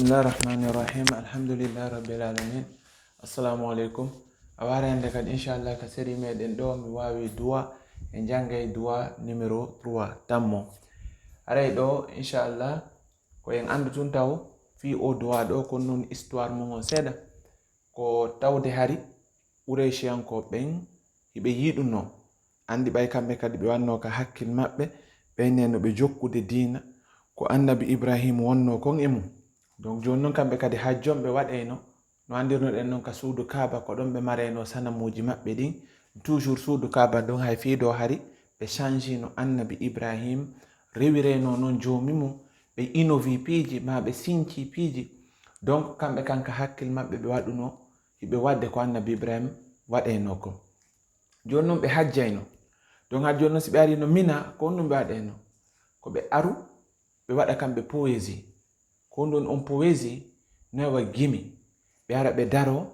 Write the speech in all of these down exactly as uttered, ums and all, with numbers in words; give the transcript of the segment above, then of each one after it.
Bismillah rahmani rahim. Alhamdulillah rabbil alamin. Assalamu alaikum. A wara hannde kadi, inchallah, ka série meɗen ɗo, mi wawi duwa, e jangay duwa numéro trois, tammo. Aray ɗo, inchallah, ko en andu tun taw, fi o duwa ɗo, ko nun histoire mum on seeɗa. Ko tawde hari, Qurayshiyankooɓe ɓen, hiɓe yiɗuno. Andi ɓay kamɓe kadi ɓe wanno ka hakkil maɓɓe, ɓeyne no ɓe jokkude diina, ko annabi Ibrahim wonno kon e mum. Donc jooni non kamɓe kadi hajjon ɓe waɗayno, no andirnoɗen non ka suudu Kaaba, ko ɗon ɓe marayno sanamuuji maɓɓe ɗin. Toujours suudu Kaaba ɗon hay fii ɗo hari, ɓe changino annabi Ibrahim, rewirayno non joomi mum, ɓe innovi piiji, ma ɓe sinci piiji. Donc kamɓe kan ka hakkil maɓɓe ɓe waɗuno, hiɓe waɗde ko annabi Ibrahim waɗayno kon. Jooni non ɓe hajjayno. Donc haa jooni non si ɓe arino Mina, ko honɗum ɓe waɗayno? Ko ɓe aru, ɓe waɗa kamɓe poésie. Ko honɗum on poésie? No e wa gimi. Ɓe ara ɓe daro,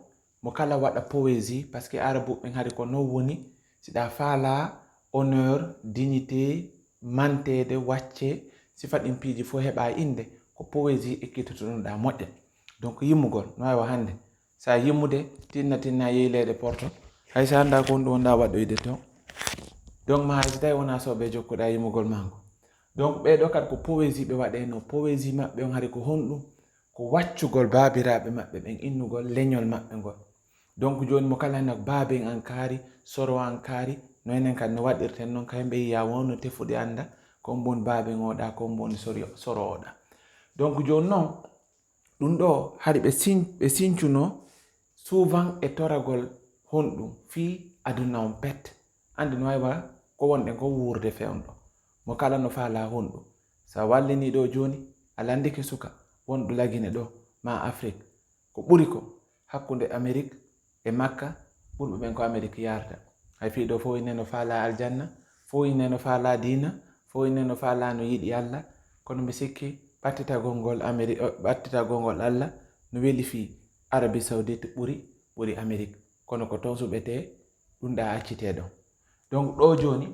mo kala waɗa poésie, parce que Arabu ɓen hari ko non woni, si ɗa faala honneur, dignité, manteede, wacce, sifa ɗin piiji fof heɓa innde, ko poésie ekkitotoɗon ɗa moƴƴa. Donc yimmugol, no e wa hannde. Sa yimmude, tinna, tinna, yehi leyɗe porto. Hay sa annda ko honɗum wonɗa waɗoyde to. Donc ma hay so tawi wona soɓe jokkuɗa yimmugol ma ngo. Donc ɓee ɗo kadi ko poésie ɓe waɗayno. Poésie maɓɓe on hari ko honɗum? Ko waccugol baabiraaɓe maɓɓe ɓen, innugol leñol maɓɓe ngol. Donc jooni mo kala hino baaben an kaari, soro an kaari, no enen kadi no waɗirten non, kay ɓe yiya wonno tefuɗi annda, ko on woni baaben oɗa, ko on woni sori-, soro oɗa. Donc jooni non, ɗum ɗo hari ɓe sin-, ɓe sincuno souvent e toragol honɗum fii aduna on pet. Anndi no wawi wa ko wonɗen ko wuurde fewndo. Mo kala no faala honɗum. Sa wallini ɗo jooni, a landike suka wonɗo Lagine ɗo, ma Afrik. Ko ɓuri ko hakkunde Amerik e Makka, ɓurɓe ɓen ko Amerik yarata. Hay fii ɗo fof inne no faala aljanna, fof inne no faala diina, fof inne no faala no yiɗi Allah. Kono mi sikki ɓattitagol ngol Ameri-, eh, ɓattitagol ngol Allah no weli fii Arabie Saoudite ɓuri, ɓuri Amerik. Kono ko toon suɓetee, ɗum ɗa accitee ɗon. Donc ɗo jooni,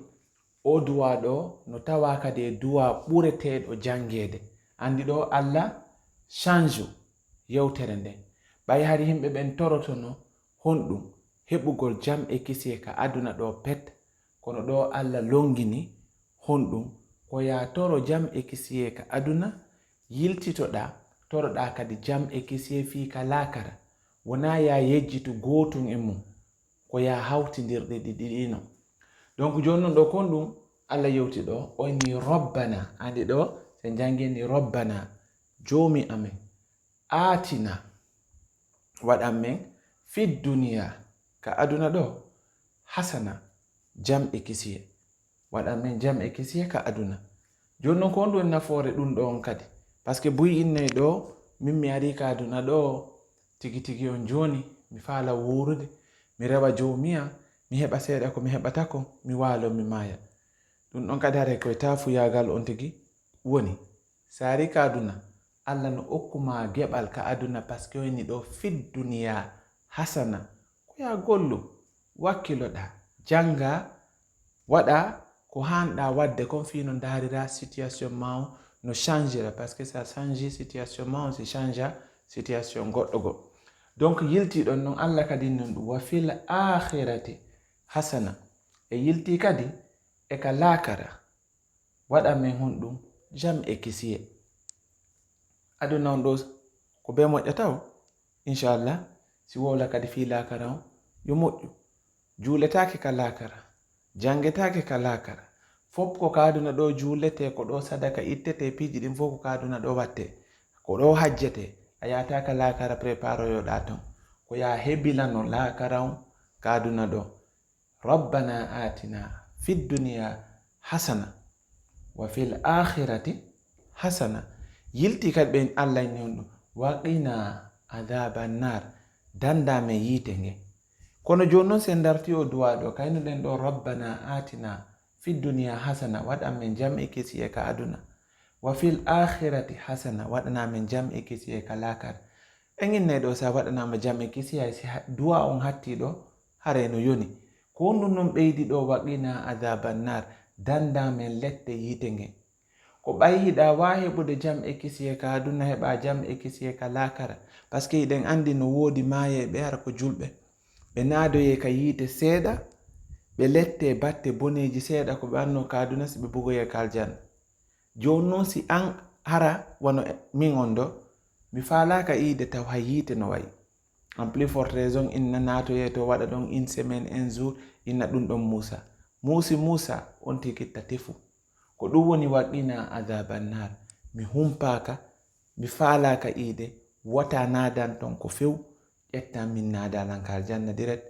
o duwa ɗo no tawa kadi e duwa ɓureteeɗo janngeede. Anndi ɗo Allah change yewtere nden. Ɓay hari yimɓe ɓen torotono honɗum? Heɓugol jam e kisiyee ka aduna ɗo pet. Kono ɗo Allah longini honɗum? Ko ya toro jam e kisiyee ka aduna, yiltitoɗa, toroɗa kadi jam e kisiyee fii ka laakara. Wona ya yejjitu gootun e mum. Ko ya hawtindirɗe ɗiɗi ɗino. Donc jooni non ɗo kon ɗum Allah yewti ɗo, o inni Rabbana, anndi ɗo se janngini Rabbana, Joomi amen, aatina, waɗan men, fid duniya, ka aduna ɗo, hasana, jam e kisiyee. Waɗan men jam e kisiyee ka aduna. Jooni non ko honɗum woni nafoore ɗum ɗo on kadi? Parce que buy innay ɗo, min mi arii ka aduna ɗo, tigi tigi on jooni, mi faala wuurude, mi rewa joomi am, mi heɓa seeɗa ko mi heɓata ko, mi waalo, mi maaya. Ɗum ɗon kadi haray koye taafuyaagal on tigi woni. Sa arii ka aduna, Allah no okku ma geɓal ka aduna, parce que o inni ɗo fid duniya hasana. Ko ya gollu, wakkiloɗa, jannga, waɗa ko haanɗa waɗde kon fii no ndaarira situation ma on no changira, parce que sa change situation ma on, si changea situation goɗɗo goo. Donc yilti ɗon non Allah kadi non ɗum, wa fil akhirati hasana. E yilti kadi e ka laakara. Waɗan men honɗum? Jam e kisiyee. Aduna on ɗo ko bee moƴƴata o, inchallah, si wowla kadi fii laakara on, yo moƴƴu. Juuletaake ka laakara, janngetaake ka laakara. Fof ko ka aduna ɗo juuletee, ko ɗo sadaka ittetee, piiji ɗin fof ko ka aduna ɗo wattee. Ko ɗo hajjetee, a yaata ka laakara préparoyoɗa ton. Ko ya hebilano laakara on ka aduna ɗo. Rabbana atina fid duniya hasana wa fil akhirati hasana. Yilti kadi ɓen Allah ni on ɗum. Wa qina adhaban nar. Danda men yiite nge. Kono jooni non sen darti o duwa ɗo, kayno ɗen ɗo Rabbana atina fid duniya hasana, waɗan men jam e kisiyee ka aduna. Wa fil akhirati hasana, waɗana men jam e kisiyee ka laakara. En innay ɗo sa waɗanama jam e kisiyee, si ha-, duwa on hatti ɗo, haray no yoni. Ko honɗum non ɓeydi ɗo, wa qina adhaban nar, danda men lette yiite nge. Ko ɓay hiɗa waa heɓude jam e kisiye ka aduna, heɓa jam e kisiye ka laakara. Parce que hiɗen anndi no woodi maayeeɓe hara ko julɓe. Ɓe naadoyee ka yiite seeɗa, ɓe lettee batte boneeji seeɗa ko ɓe annoo ka aduna si ɓe bugoyee ka aljanna. Jooni noon si an hara wano min on ɗo, mi faalaaka iide taw hay yiite no wayi. En plus forte raison inna naatoyee to waɗa ɗon une semaine, un jour, inna ɗum ɗon muusa. Muusi muusa, on tigi ta tefu. Ko ɗum woni waqina adhaban nar. Mi humpaaka, mi faalaaka iide, wota naadan ton ko few, ƴetta min naada lan ka aljanna direct.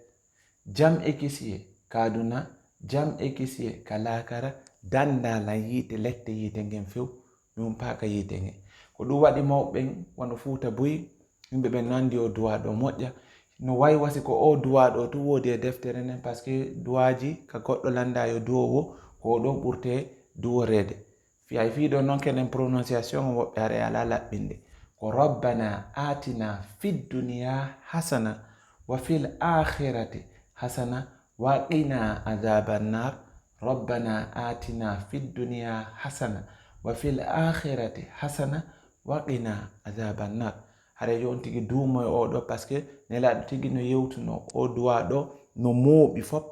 Jam e kisiye ka aduna, jam e kisiye ka laakara, danda lan yiite, lette yiite ngen few, mi humpaaka yiite ngen. Ko ɗum waɗi mawɓe ɓen wano Fuuta Buy, yimɓe ɓen no anndi o duwa ɗo moƴƴa. No wayi wasi ko o duwa ɗo tu woodi e deftere nden, parce que duwaaji ka goɗɗo landa yo duwowo, ko o ɗo ɓurte duworeede. Fi ay fii ɗo noon kenen prononciation o woɓɓe hara e alaa laɓɓinde. Ko rabbana atina fid dunya hasana wa fil akhirati hasana wa qina adhaban nar. Rabbana atina fid dunya hasana wa fil akhirati hasana wa qina adhaban nar. Hara yo on tigi duumo e oɗo, parce que Nelaaɗo tigi no yewtuno o duwa ɗo no mooɓi fop.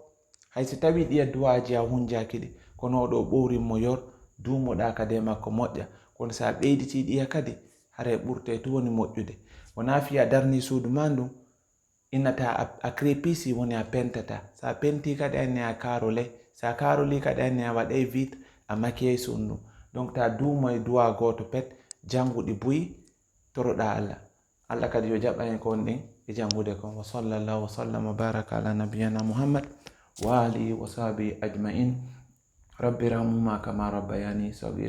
Hay si tawi ɗiya duwaaji a hunjaaki ɗi, kono oɗo ɓowrin mo yor, duumoɗa kadi e makko moƴƴa. Kono sa ɓeyditi ɗiya kadi, haray ɓurte tu woni moƴƴude. Wona fiya darni suudu ma ndun, innata a, a crépit si woni a pentata. Sa penti kadi anne a karole, sa karoli kadi anne a waɗay vitre, a maquillay suudu ndun. Donc ta duumo e duwa gooto pet, jannguɗi buy, toroɗa Allah. Allah kadi yo jaɓan en kon ɗin e janngude kon. Wa sallallahu wa sallam wa baraka ala nabiyyina Muhammad wa alihi wa sahbihi ajma'in. Rabbi irhamhuma kama rabbayani saghira.